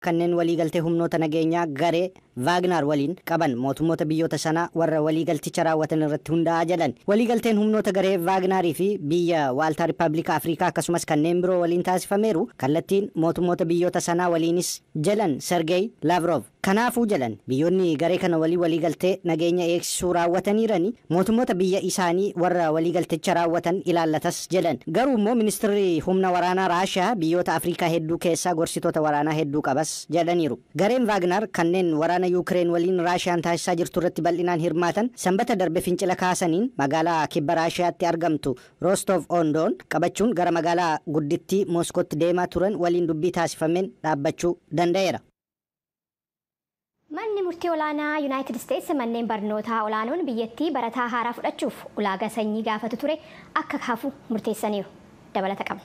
Kanneen waliigaltee humnoota nageenyaa garee Vaagnaar waliin qaban mootummoota biyyoota sanaa warra waliigalticha raawwatan irratti hundaa'aa jedhan. Waliigalteen humnoota garee Vaagnaarii fi biyya Waaltaa Rippaabilika Afrikaa akkasumas kanneen biroo waliin taasifameeru kallattiin mootummoota biyyoota sanaa waliinis jedhan Sergey Lavrov. Kanaafuu jedhan, biyyoonni garee kana walii waliigaltee nageenya eegsisuu raawwataniirani mootummoota biyya isaanii warra waliigalticha raawwatan ilaallatas jedhan. Garuu immoo ministirri humna waraanaa Raashiyaa biyyoota Afrikaa hedduu keessaa gorsitoota waraanaa hedduu qabas jedhaniiru. Gareen Vaagnaar kanneen waraana Yuukireen waliin Raashiyaan taasisaa jirtu irratti bal'inaan hirmaatan Sanbata darbe fincila kaasaniin magaalaa kibba Raashiyaatti argamtu Rostov on Don qabachuun gara magaalaa guddittii Mooskootti deemaa turan waliin dubbii taasifameen dhaabbachuu danda'eera. Manni murtii olaanaa Yuunaayitid Isteetsi manneen barnootaa olaanoon biyyattii barataa haaraa fudhachuuf ulaagaa sanyii gaafatu ture akka hafu murteessaniiru. Dabalata qabna.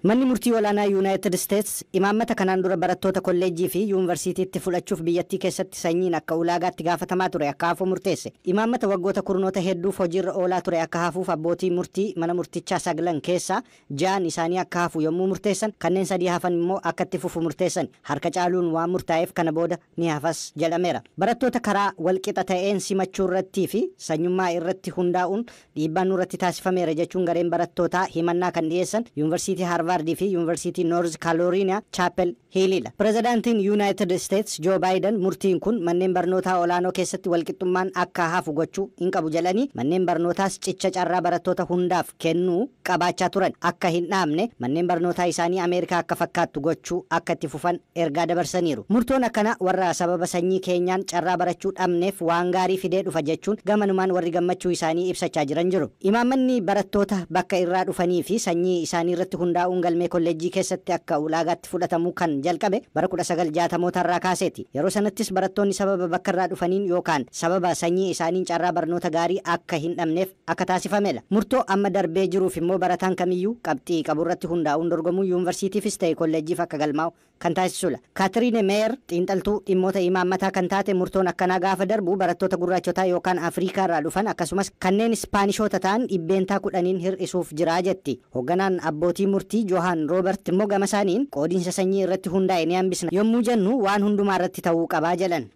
Manni murtii olaanaa Yuunaayitid Isteets imaammata kanaan dura barattoota kolleejjii fi yuunivarsiitiitti fudhachuuf biyyattii keessatti sanyiin akka ulaagaatti gaafatamaa ture akka hafu murteesse. Imaammata waggoota kurnoota hedduuf hojiirra oolaa ture akka hafuuf abbootii murtii mana murtichaa saglan keessaa ja'an isaanii akka hafu yommuu murteessan, kanneen sadii hafan immoo akka itti fufu murteessan. Harka caaluun waan murtaa'eef kana booda ni hafas jedhameera. Barattoota karaa walqixa ta'een simachuu irrattii fi sanyummaa irratti hundaa'uun dhiibbaan nurratti taasifameera jechuun gareen barattootaa himannaa kan dhiyeessan Yuunivarsiitii Harvaardii fi Yuunivarsiitii Noorz Kaalooriiniyaa Chaapel Hiiliidha. Pirezidaantiin Yuunaayitid Isteets Joo Baayiden murtiin kun manneen barnootaa olaanoo keessatti walqixxummaan akka hafu gochuu hin qabu jedhanii, manneen barnootaas cicha carraa barattoota hundaaf kennuu qabaachaa turan akka hin dhaabne, manneen barnootaa isaanii Ameerikaa akka fakkaattu gochuu akka itti fufan ergaa dabarsaniiru. Murtoon akkana warra sababa sanyii keenyaan carraa barachuu dhabneef waan gaarii fidee dhufa jechuun gamanumaan warri gammachuu isaanii ibsachaa jiran jiru. Imaammanni barattoota bakka irraa dhufanii fi sanyii isaanii irratti hundaa'uun galmee kolleejjii keessatti akka ulaagaatti fudhatamuu kan jalqabe bara 1960moota irraa kaaseeti. Yeroo sanattis barattoonni sababa bakka irraa dhufaniin yookaan sababa sanyii isaaniin carraa barnoota gaarii akka hin dhabneef akka taasifamedha. Murtoo amma darbee jiruuf immoo barataan kamiyyuu qabxii qaburratti hundaa'uun dorgomuu yuunivarsiitiifis ta'e kolleejjiif akka galmaa'u kan taasisudha. Kaatiriine Meeyer xiinxaltuu dhimmoota imaammataa kan taate, murtoon akkanaa gaafa darbu barattoota gurraachotaa yookaan Afrikaa irraa dhufan akkasumas kanneen Ispaanishoota ta'an 10% hir'isuuf jira jetti. Hoogganaan abbootii murtii Johan Roobert immoo gama isaaniin qoodiinsa sanyii irratti hundaa'e ni hambisna yommuu jennu waan hundumaa irratti ta'uu qabaa jedhan.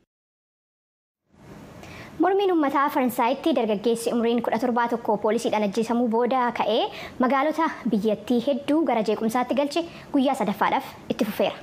Mormiin uummataa Faransaayitti dargaggeessi umriin 17 tokko poolisiidhaan ajjeesamuu booda ka'ee magaalota biyyattii hedduu gara jeequmsaatti galche guyyaa sadaffaadhaaf itti fufeera.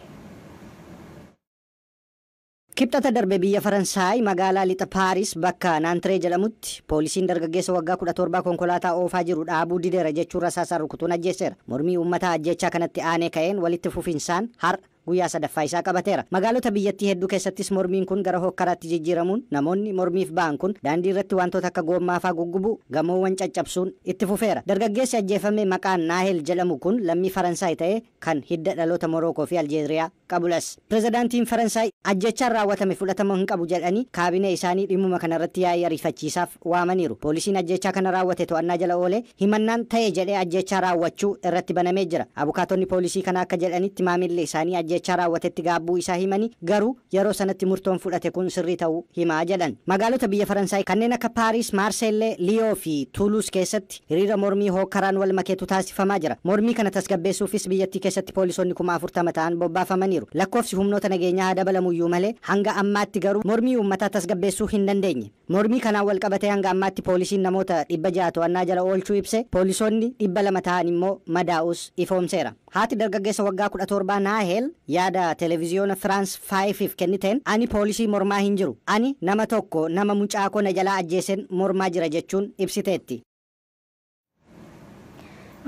Kibxata darbe biyya Faransaay magaalaa lixa Paaris bakka Naantiree jedhamutti poolisiin dargaggeessa waggaa 17 konkolaataa oofaa jiru dhaabuu dideera jechuun rasaasaan rukutuun ajjeeseera. Mormii uummataa ajjechaa kanatti aanee ka'een walitti fufinsaan har'a guyyaa sadaffaa isaa qabateera. Magaalota biyyattii hedduu keessattis mormiin kun gara hokkaraatti jijjiiramuun namoonni mormiif ba'an kun daandii irratti wantoota akka goommaa fa'aa guggubu, gamoowwan caccabsuun itti fufeera. Dargaggeessi ajjeefame maqaan Naahel jedhamu kun lammii Faransaay ta'ee kan hidda dhaloota Morookoo fi Aljeeriyaa qabulas. Pirezidaantiin Faransaay ajjechaan raawwatame fudhatama hin qabu jedhanii kaabinee isaanii dhimmuma kanarratti yaa'ii ariifachiisaaf waamaniiru. Poolisiin ajjechaa kana raawwate to'annaa jala oolee himannaan ta'e jedhee ajjechaa raawwachuu irratti banamee jira. Abukaatonni poolisii kana akka jedhanitti maamilli isaanii ajjechaa raawwatetti gaabbuu isaa himanii, garuu yeroo sanatti murtoon fudhate kun sirrii ta'uu himaa jedhan. Magaalota biyya Faransaay kanneen akka Paaris, Maarseellee, Liyoo fi Tuuluus keessatti hiriira mormii hookaraan wal makeetu taasifamaa jira. Mormii kana tasgabbeessuufis biyyattii keessatti poolisoonni 40,000 ta'an bobbaafamaniiru. Lakkoofsi humnoota nageenyaa haa dabalamuyyuu malee hanga ammaatti garuu mormii uummataa tasgabbeessuu hin dandeenye. Mormii kanaan wal qabatee hanga ammaatti poolisiin namoota 600 to'annaa jala oolchuu ibse, poolisoonni 200 ta'an immoo madaa'us ifoomseera. Haati dargaggeessa waggaa 17 Naahel yaada televiziyoona Firaans 5f kenniteen, "Ani poolisii mormaa hin jiru. Ani nama tokko nama mucaa koo na jalaa ajjeesen mormaa jira," jechuun ibsiteetti.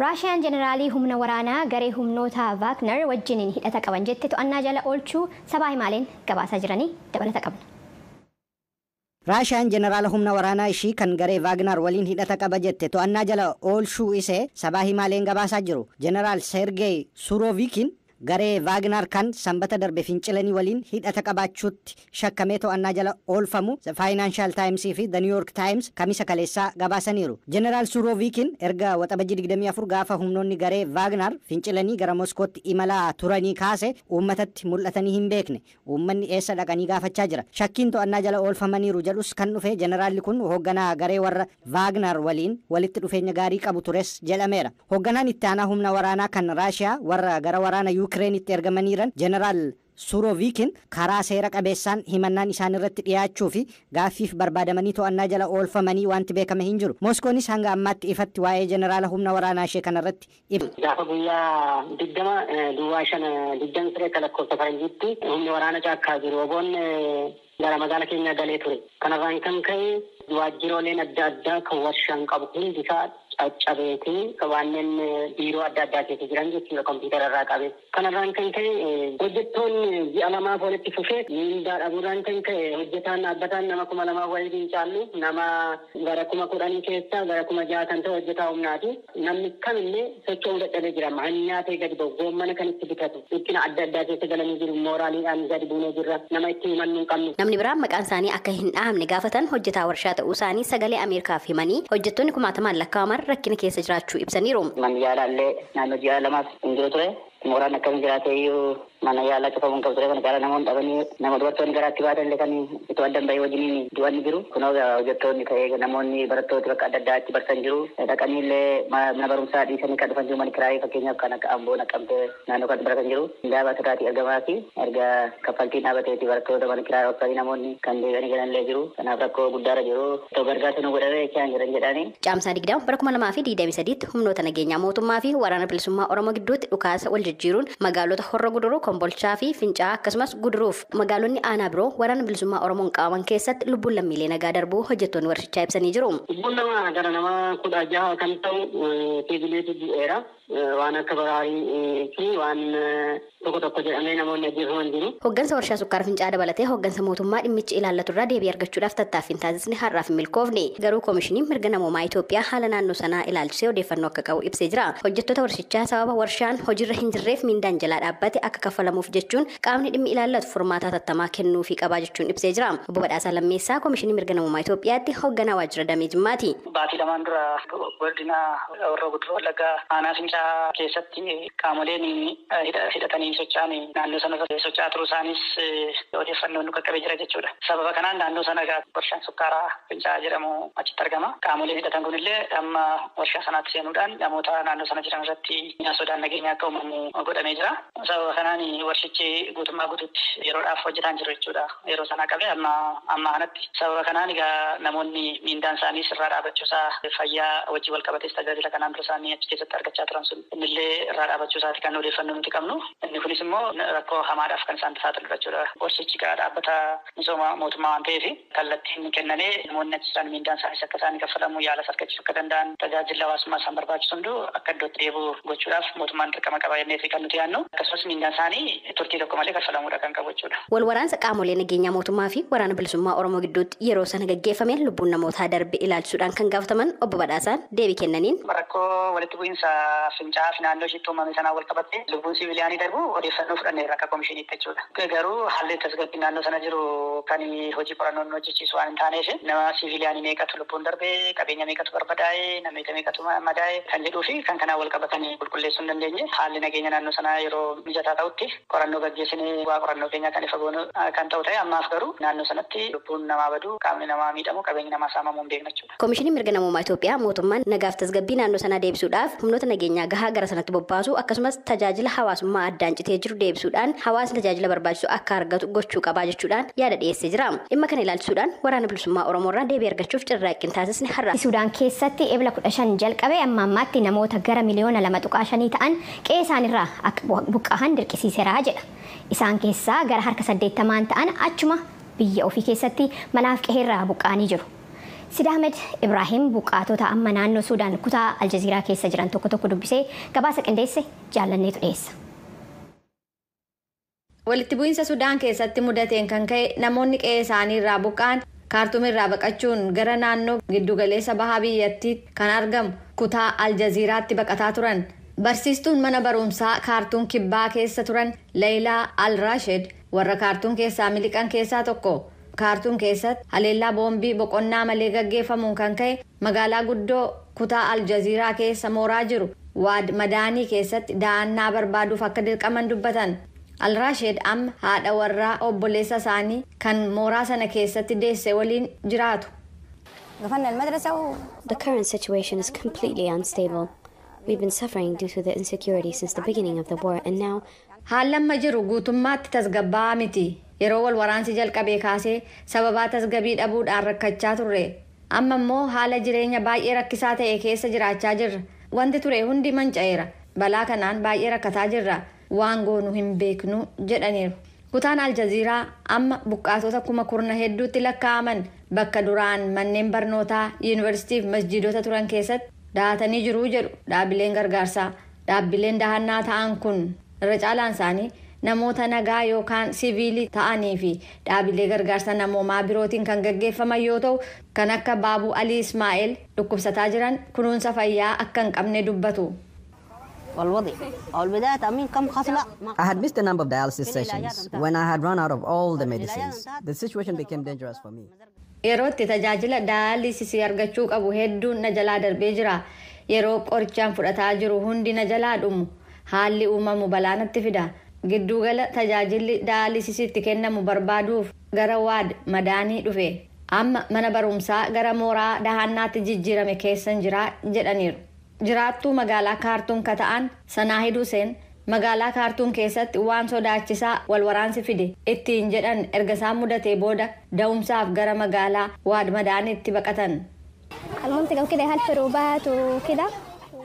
Raashiyaan jeneraalii humna waraanaa garee humnoota Vaagner wajjiniin hidhata qaban jette to'annaa jala oolchuu sabaa himaaleen gabaasaa jiranii, dabalata qabna. Raashiyaan jeneraala humna waraanaa ishii kan garee Vaagnar waliin hidhata qaba jette to'annaa jala oolchuu isee sabaa himaaleen gabaasaa jiru. Jeneraal Sergey Surovikin garee Vaagnar kan Sanbata darbe fincilanii waliin hidhata qabaachuutti shakkamee to'annaa jala oolfamu Financial Times fi The New York Times Kamisa kaleessaa gabaasaniiru. Jeneraal Surovikin erga Waxabajjii 24 gaafa humnoonni garee Vaagnar fincilanii gara Moskootti imalaa turanii kaase uummatatti mul'atanii hin beekne. Uummanni eessa dhaqanii gaafachaa jira. Shakkiin to'annaa jala oolfamaniiru jedhus kan dhufe jeneraalli kun hoogganaa garee warra Vaagnar waliin walitti dhufeenya gaarii qabu tures jedhameera. Hoogganaan itti aanaa humna waraanaa kan Raashiyaa warra gara waraana Yukireenitti ergamaniiran Jeneraal Surovikin karaa seera qabeessaan himannaan isaan irratti dhiyaachuu fi gaaffiif barbaadamanii to'annaa jala oolfamanii wanti beekame hin jiru. Moskoonis hanga ammaatti ifatti waa'ee jeneraala humna waraanaa ishee kanarratti ibsa. Gaafa guyyaa 20 duwwaa 5 23 akka lakkoofsa faranjiitti humni waraana caakkaa jiru oboon gara magaala keenya galee ture. Kanarraan kan ka'e waajjirooleen adda addaa kan warshaan qabu hundi isaa caccabeetii waanneen biiroo adda addaa keessa jiran jechuudha kompiitara irraa qabe. Kanarraan kan ka'e hojjettoonni ji'a lamaaf walitti fufee miindaa dhabuurraan kan ka'e hojjetaan dhaabbataan nama 2000 waliin hin caallu nama gara 10,000 keessaa gara 6,000 kan ta'e hojjetaa humnaati. Namni kamillee socho'uu dadhabee jira. Nyaatee gadi ba'u goommana kan itti bitatu dhiphina adda addaa keessa galanii jiru mooraaliidhaan gadi buunee jirra nama itti himannu hin qabnu. Namni biraan maqaan isaanii akka hin dhahamne gaafatan hojjetaa warshaa ta'uu isaanii sagalee Ameerikaaf himanii hojjettoonni kumaatamaan lakkaa'aman rakkina keessa jiraachuu ibsaniiru. Manni yaalaallee naannoo ji'a lamaaf hin jiru ture. Mooraan akkamiin jiraate iyyuu mana yaalaa cufamuun qabu ture. Kana caalaa namoonni dhabanii nama dubartoonni garaatti baatan illee kan itoo addan bahee wajjiniin du'an jiru. Kunoo hojjettoonni ta'ee namoonni barattooti bakka adda addaatti barsan jiru. Dhaqanii illee mana barumsaa dhiisanii kan dhufan jiru. Mana kiraayii fakkeenyaaf kan akka Amboo naqamtee naannoo kan baratan jiru. Ndaaba asirraatii argamaa fi erga kaffaltiin dhaabateeti barattoota mana kiraayii oofsanii namoonni kan deebi'anii galan illee jiru. Kanaaf rakkoo guddaarra jiru. Itoo gargaarsa nu godhamee jechaan jiran jedhanii. Caamsaa 20 bara 2023 humnoota nageenyaa mootummaa fi waraana bilisummaa Oromoo gidduutti dhukaasa wal jijjiiruun magaalota Horro Guduruu, Kombolchaa fi Fincaa'aa akkasumas Guduruuf magaalonni aanaa biroo waraana bilisummaa Oromoon qabaman keessatti lubbuun lammiilee nagaa darbuu hojjettoonni warshichaa ibsanii jiru. Lubbuun nama gara nama 16 kan ta'u siviiliitu du'eera. Waan akka baraarii fi waan tokko tokko jedhamee namoonni ajjeefaman jiru. Hoggansa warshaa sukkaara Fincaa'aa dabalatee hoggansa mootummaa dhimmichi ilaallatu irraa deebii argachuudhaaf tattaaffiin taasisne har'aaf hin milkoofne. Garuu koomishiniin mirga namoomaa Itoophiyaa haala naannoo sanaa ilaalchisee odeeffannoo akka qabu ibsee jira. Hojjettoota warshichaa sababa warshaan hojiirra hin jirreef miindaan jalaa dhaabbate akka kaffalamuuf jechuun qaamni dhimmi ilaallatu furmaata hatattamaa kennuufii qabaa jechuun ibsee jira. Obbo Badhaasaa Lammeessaa koomishinii mirga namoomaa Itoophiyaatti hogganaa waajjira damee Jimmaati. Baatii lamaan dura godina Horroo Guduruu Wallaggaa aanaa Fincaa'aa keessatti qaamoleen hidhatanii socho'an naannoo sana socho'aa turuu isaanis odeeffannoon nu qaqqabee jira jechuudha. Sababa kanaan naannoo sana warshaan sukkaaraa Fincaa'aa jedhamu achitti argama. Qaamoleen hidhatan kunillee amma warshaa sanaatti seenuudhaan namoota naannoo sana jiran irratti sodaan nageenyaa akka uumamu godhamee jira. Sababa kanaan warshichi guutummaa guutuutti yeroodhaaf hojjetaan jiru jechuudha. Yeroo sanaa qabee amma anatti. Sababa kanaan egaa namoonni miindaan isaanii sirraa dhaabachuusaa fayyaa wajjin wal qabatees tajaajila kanaan dura isaanii achi keessatti argachaa turan sun innillee irraa dhaabachuu isaati kan odeeffannoo nuti qabnu. Inni kunis immoo rakkoo hamaadhaaf kan isaan saaxilu jechuudha. Warshichi dhaabbata misooma mootummaa waan ta'eef kallattiin kennamee namoonni achi jiran miindaan isaaniis akka isaanii kaffalamu yaalas argachuu akka danda'an tajaajila hawaasummaa isaan barbaachisu hunduu akka iddootti deebi'u gochuudhaaf mootummaan dirqama qaba jennee fi kan nuti yaadnu. Akkasumas miindaan isaanii turtii tokko malee kaffalamuudha kan qabu jechuudha. Wal waraansa qaamolee nageenyaa mootummaa fi waraana bilisummaa Oromoo gidduutti yeroo sana gaggeeffame lubbuun namootaa darbe ilaalchisuudhaan kan gaafataman obbo Badhaasaan deebii kennaniin. Rakkoo walitti bu'iinsa Fincaa'aa fi naannoo isheetti uumame sanaan wal qabatte lubbuun siviiliyaanii darbu odeeffannoo fudhanneerra akka koomishiniitti jechuudha. Garuu haalli tasgabbii naannoo sana jiru kan hojii qorannoon hojjechiisu waan hin taaneef nama siviiliyaanii meeqatu lubbuun darbe qabeenya meeqatu barbadaa'e nama meeqatu madaa'e kan jedhuu fi kan kanaan wal qabatan qulqulleessuu hin dandeenye. Haalli nageenya naannoo sanaa yeroo mijataa ta'utti qorannoo gaggeessinee waa qorannoo keenya kan ifa goonu kan ta'u ta'e ammaaf garuu naannoo sanatti lubbuun namaa badu qaamni namaa miidhamu qabeenyi namaa saamamu hin beekna jechuudha. Koomishiniin mirga namoomaa Itoophiyaa mootummaan nagaaf tasgabbii naannoo sanaa deebisuudhaaf humnoota nageenyaa gahaa gara sanatti bobbaasu akkasumas tajaajila hawaasummaa addaan citee jiru deebisuudhaan hawaasni tajaajila barbaachisu akka argatu gochuu qabaa jechuudhaan yaada dhiyeessee jira. Dhimma kana ilaalchisuudhaan waraana bilisummaa Oromoo irraa deebii argachuuf carraaqqiin taasisne har'a. Suudaan keessatti ebla 15 jalqabee amma ammaatti namoota gara miliyoona 2.5 ta'an qe'ee isaaniirraa akka buqqa'an dirqisiiseera jedha. Isaan keessaa gara harka 80 ta'an achuma biyya ofii keessatti manaaf qe'eerraa buqqa'anii jiru. Sida Ahmed Ibrahim buqqaatota amma naannoo Suudaan kutaa Aljaziiraa keessa jiran tokko tokko dubbisee gabaasa qindeesse jaalanneetu dhiyeessa. Walitti bu'iinsa Sudaan keessatti mudateen kan ka'e namoonni qe'ee isaanii irraa buqqa'an Kaartuum irraa baqachuun gara naannoo giddugaleessa bahaa biyyattiitti kan argamu kutaa Aljaziiraatti baqataa turan. Barsiistuun mana barumsaa Kaartuum kibbaa keessa turan Leeyilaa Al-Rashed warra Kaartuum keessaa miliqan keessaa tokko. Kaartuum keessatti haleellaa boombii boqonnaa malee gaggeeffamuun kan ka'e magaalaa guddoo kutaa Aljaziiraa keessa mooraa jiru Waad Madaanii keessatti da'annaa barbaaduuf akka dirqaman dubbatan. Al-Rashed amma haadha warraa obboleessa isaanii kan mooraa sana keessatti deesse waliin jiraatu. The current situation is completely unstable. We've been suffering due to the insecurity since the beginning of the war, and now Haalli amma jiru guutummaatti tasgabbaa'aa miti. Yeroo wal waraansi jalqabee kaasee sababaa tasgabbii dhabuudhaan rakkachaa turre. Amma immoo haala jireenya baay'ee rakkisaa ta'e keessa jiraachaa jirra. Wanti ture hundi manca'eera. Balaa kanaan baay'ee rakkataa jirra. Waan goonu hin beeknu, jedhaniiru. Kutaan Aljaziiraa amma buqqaatota kuma kurna hedduutti lakkaa'aman bakka duraan manneen barnootaa, yuunivarsiitii fi masjiidota turan keessatti dahatanii jiru jedhu dhaabbileen gargaarsaa. Dhaabbileen dahannaa ta'an kun irra caalaan isaanii namoota nagaa yookaan siviilii ta'anii fi dhaabbilee gargaarsa namoomaa birootiin kan gaggeeffaman yoo ta'u, kan akka Baabuu Alii Ismaa'eel dhukkubsataa jiran kunuunsa fayyaa akka hin qabne dubbatu. I had missed a number of dialysis sessions when I had run out of all the medicines. The situation became dangerous for me. Yeroo itti tajaajila dayaalisisii argachuu qabu hedduun na jalaa darbee jira. Yeroo qorichaan fudhataa jiru hundi na jalaa dhumu, haalli uumamu balaa natti fida. Giddugala tajaajilli dayaalisisiitti kennamu barbaaduuf gara Waad Madaanii dhufe. Amma mana barumsaa gara mooraa dahannaatti jijjiirame keessan jira, jedhaniiru. Jiraattuu magaalaa Kaartuum ka ta'an Sanaahid Huseen magaalaa Kaartuum keessatti waan sodaachisaa wal waraansi fide ittiin jedhan erga isaan mudatee booda da'umsaaf gara magaalaa Waad Madaaniitti baqatan. المنطقة وكده هالحروبات وكده.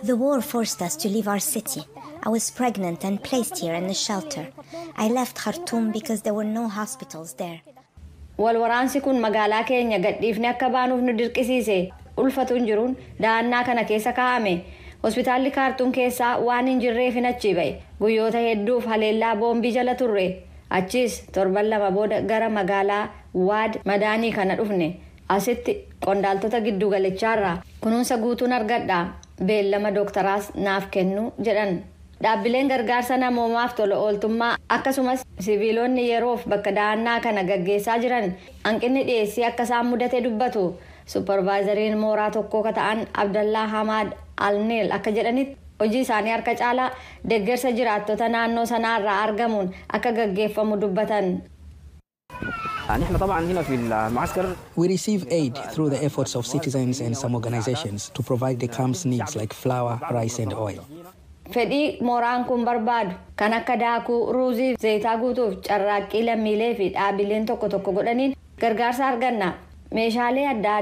The war forced us to leave our city. I was pregnant and placed here in the shelter. I left Khartoum because there were no hospitals there. Wal waraansi kun magaalaa keenya gadhiifne akka baanuuf nu dirqisiise. Ulfatuun jiruun dahannaa kana keessa kaa'ame. Hospitaalli Kaartuum keessaa waan hin jirreef hin achi ba'e. Guyyoota hedduuf haleellaa boombii jala turre. Achiis torban 2 booda gara magaalaa Waad Madaanii kana dhufne. Asitti qondaaltota giddugalichaarraa kunuunsa guutuun argadha, beellama dooktaraas naaf kennu, jedhan. Dhaabbileen gargaarsa namoomaaf tola ooltummaa akkasumas siviilonni yeroof bakka dahannaa kana gaggeessaa jiran hanqinni dhiyeessii akka isaan mudate dubbatu. Supparvaayizariin mooraa tokkoo ka ta'an Abdallaa Hamaad Alneel akka jedhanitti, hojii isaanii harka caalaa deeggarsa jiraattota naannoo sanaarraa argamuun akka gaggeeffamu dubbatan. نحن طبعا هنا في المعسكر We receive aid through the efforts of citizens and some organizations to provide the camp's needs like flour, rice, and oil. Fedhii mooraan kun barbaadu kan akka daakuu ruuzii, zayitaa guutuuf carraaqqii lammiilee fi dhaabileen tokko tokko godhaniin gargaarsa arganna. Meeshaalee adda